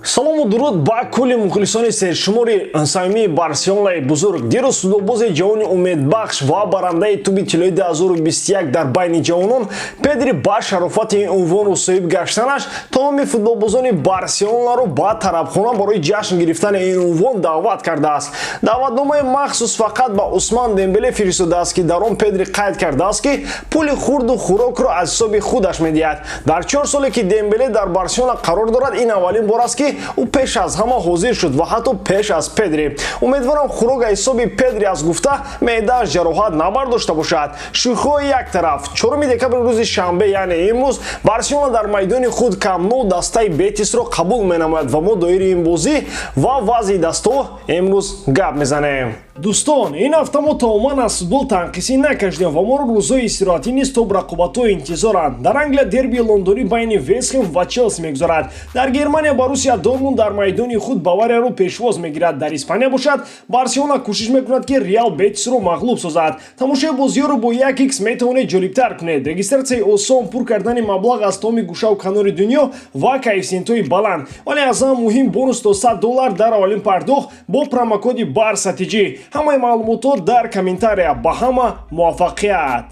Салому дуруд ба кулли мухлисони сершумори самимии Барселонаи бузург. Дирӯз футболбози ҷавони умедбахш ва барандаи туби тиллои 2021 дар байни ҷавонон Педри ба шарофати ин унвонро соҳиб гаштанаш тамоми футболбозони Барселонаро ба тарабхона барои ҷашн гирифтани ин унвон даъват кардааст. Даъватномаи махсус фақат ба Усман Дембеле фиристодааст, ки дар он Педри қайд кардааст, ки пули хурду хӯрокро аз ҳисоби худаш медиҳад. Дар 4 соле, ки Дембеле дар Барселона қарор дорад, ин аввалин бор аст, ки ӯ пеш аз ҳама ҳозир шуд ва ҳатто пеш аз Педри. Умедворам, хӯрок аз ҳисоби Педри аст гуфта, меъдааш ҷароҳат набардошта бошад. Шӯхиҳои як тараф, 4 декабри, рӯзи шанбе, яъне имрӯз, Барселона дар майдони худ Камп Ноу дастаи Бетисро қабул менамояд ва мо доири ин бозӣ ва вазъи дастаҳо имрӯз гап мезанем. Дӯстон, ин ҳафта мо тамоман аз футбол танқисӣ накашидем ва моро рӯзҳои истироҳатӣ низ то рақобатҳо интизоранд. Дар Англия дерби лондонӣ байни Вестхем ва Челси мегузарад. Дар Германия Боруссия Дортмунд дар майдони худ Баварияро пешвоз мегирад. Дар Испания бошад, Барселона кӯшиш мекунад, ки Реал Бетисро мағлуб созад. Тамошои бозиҳоро бо 1x метавонед ҷолибтар кунед. Регистратсияи осон, пур кардани маблағ аз тамоми гӯшаву канори дунё ва коэффисиентҳои баланд, вале аз ҳама муҳим, бонус то 100 доллар дар аввалин пардохт бо промокоди Барса ТЖ. Ҳамаи маълумотҳо дар комментария. Ба ҳама муваффақият!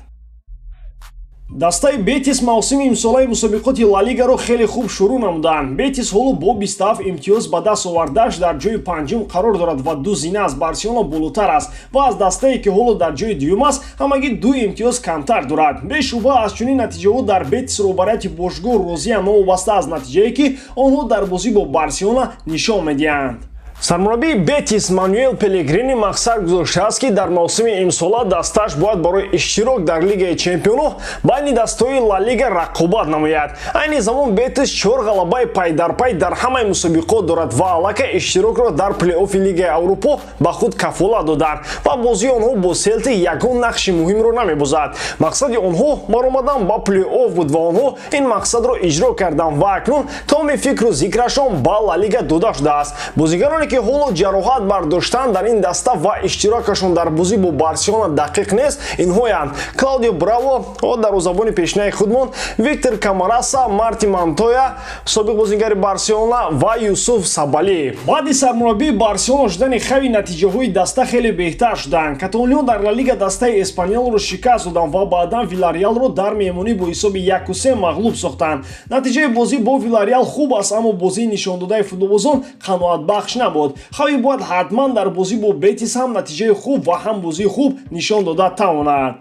Дастаи Бетис мавсими имсолаи мусобиқоти Ла Лигаро хеле хуб шурӯъ намуданд. Бетис ҳоло бо 27 имтиёз ба даст овардааш дар ҷои панҷум қарор дорад ва ду зина аз Барселона болотар аст ва аз дастае, ки ҳоло дар ҷои дуюм аст, ҳамагӣ ду имтиёз камтар дорад. Бешубҳа, аз чунин натиҷаҳо дар Бетис роҳбарияти бошгоҳ розиам, новобаста аз натиҷае, ки онҳо дар бозӣ бо Барселона нишон медиҳанд. Сармураббии Бетис Мануэл Пелегрини мақсад гузоштааст, ки дар мавсими имсола дастааш бояд барои иштирок дар Лигаи чемпионҳо байни дастаҳои Ла Лига рақобат намояд. Айни замон Бетис чор ғалабаи пайдарпай дар ҳамаи мусобиқот дорад ва аллакай иштирокро дар плей-оффи Лигаи Аврупо ба худ кафолат доданд ва бозии онҳо бо Селтик ягон нақши муҳимро намебозад. Мақсади онҳо баромадан ба плей-офф буд ва онҳо ин мақсадро иҷро карданд ва акнун тамоми фикру зикрашон ба Ла Лига дода шудааст. Бозигароне, ки ҳоло ҷароҳат бардоштанд дар ин даста ва иштирокашон дар бозӣ бо Барселона дақиқ нест, инҳоянд: Клаудио Браво, дарвозабони пешинаи худмон, Виктор Камараса, Марти Монтоя, собиқ бозигари Барселона, ва Юсуф Сабали. Баъди сармураббии Барселона шудани Хави натиҷаҳои даста хеле беҳтар шуданд. Каталониё дар Ла Лига дастаи Эспаньолро шикаст доданд ва баъдан Вилареалро дар меҳмонӣ бо ҳисоби 1-3 мағлуб сохтанд. Натиҷаи бозӣ бо Вилареал хуб аст, аммо бозии нишондодаи футболбозон қаноатбахш набуд. Хави бояд ҳатман дар бозӣ бо Бетис ҳам натиҷаи хуб ва ҳам бозии хуб нишон дода тавонад.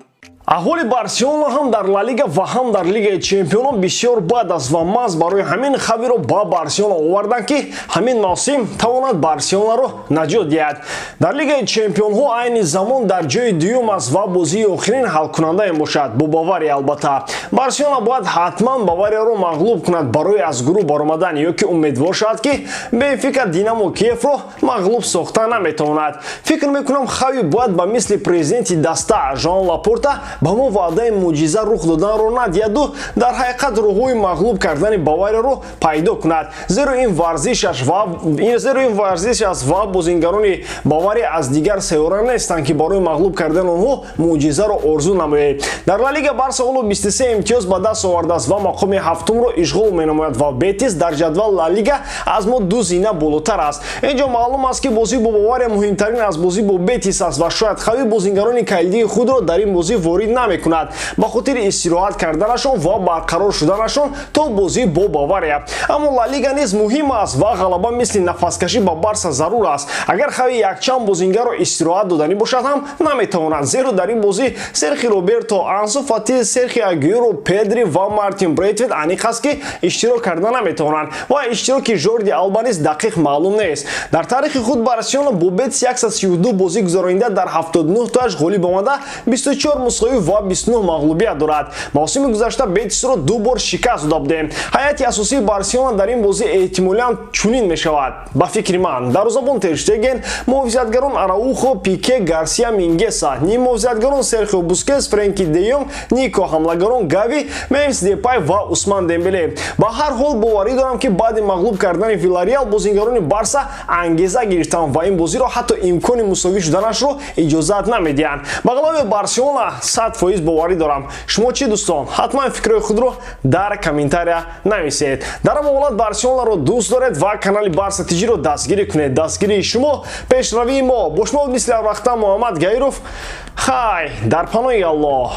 Аҳволи Барселона ҳам дар Ла Лига ва ҳам дар Лигаи чемпионон бисёр бад аст ва маҳз барои ҳамин Хавиро ба Барселона оварданд, ки ҳамин мавсим тавонад Барселонаро наҷот диҳад. Дар Лигаи чемпионҳо айни замон дар ҷои дуюм аст ва бозии охирин ҳалкунандае бошад бо Бавария. Албатта, Барселона бояд ҳатман Баварияро мағлуб кунад барои аз гурӯҳ баромадан ё ки умедвор шавад, ки Бенфика Динамо Киевро мағлуб сохта наметавонад. Фикр мекунам, Хави бояд ба мисли президенти даста Жоан Лапорта ба мо ваъдаи мӯъҷиза рух доданро надиҳаду дар ҳақиқат роҳҳои мағлуб кардани Баварияро пайдо кунад, зеро ин варзиш аст ва бозингарони Бавария аз дигар сайёра нестанд, ки барои мағлуб кардани онҳо мӯъҷизаро орзу намоед. Дар Ла Лига Барса ҳоло 23 имтиёз ба даст овардааст ва мақоми ҳафтумро ишғол менамояд ва Бетис дар ҷадвал Ла Лига аз мо ду зина болотар аст. Инҷо маълум аст, ки бозӣ бо Бавария муҳимтарин аз бозӣ бо Бетис аст ва шояд Хави бозингарони калидии худро дар ин бозӣ ворид намекунад ба хотири истироҳат карданашон ва барқарор шуданашон то бозӣ бо Бавария. Аммо Ла Лига низ муҳим аст ва ғалаба мисли нафаскашӣ ба Барса зарур аст. Агар Хави якчанд бозингарро истироҳат доданӣ бошад ҳам, наметавонад, зеро дар ин бозӣ Серхи Роберто, Ансу Фати, Серхи Агюро, Педри ва Мартин Брейтвит аниқ аст, ки иштирок карда наметавонанд ва иштироки Жорди Алба низ дақиқ маълум нест. Дар таърихи худ Барселона бо Бетис 132 бозӣ гузаронида, дар 79 тоаш ғолиб омада, 24 мусовӣ ва 29 мағлубият дорад. Мавсими гузашта Бетисро ду бор шикаст дода будем. Ҳайати асосии Барселона дар ин бозӣ эҳтимолиан чунин мешавад, ба фикри ман: дарвозабон Тер Штеген, муҳофизатгарон Араухо, Пике, Гарсия, Мингеса, ниммуҳофизатгарон Серхио Бускес, Френки де Йонг, Нико, ҳамлагарон Гави, Мемфис Депай ва Усман Дембеле. Ба ҳар ҳол, боварӣ дорам, ки баъди мағлуб кардани Вилареал бозингарони Барса ангеза гирифтанд ва ин бозиро ҳатто имкони мусовӣ шуданашро иҷозат намедиҳанд. Ба ғалабаи Барселона. 100% боварӣ дорам. Шумо чӣ, дӯстон? Ҳатман фикрҳои худро дар комментария нависед. Дар ҳама ҳолат, Барселонаро дӯст доред ва канали Барса ТЖро дастгирӣ кунед. Дастгирии шумо пешравии мо. Бо шумо мисли ҳарвақта Муҳаммад Гаиров. Хай, дар паноҳи Аллоҳ.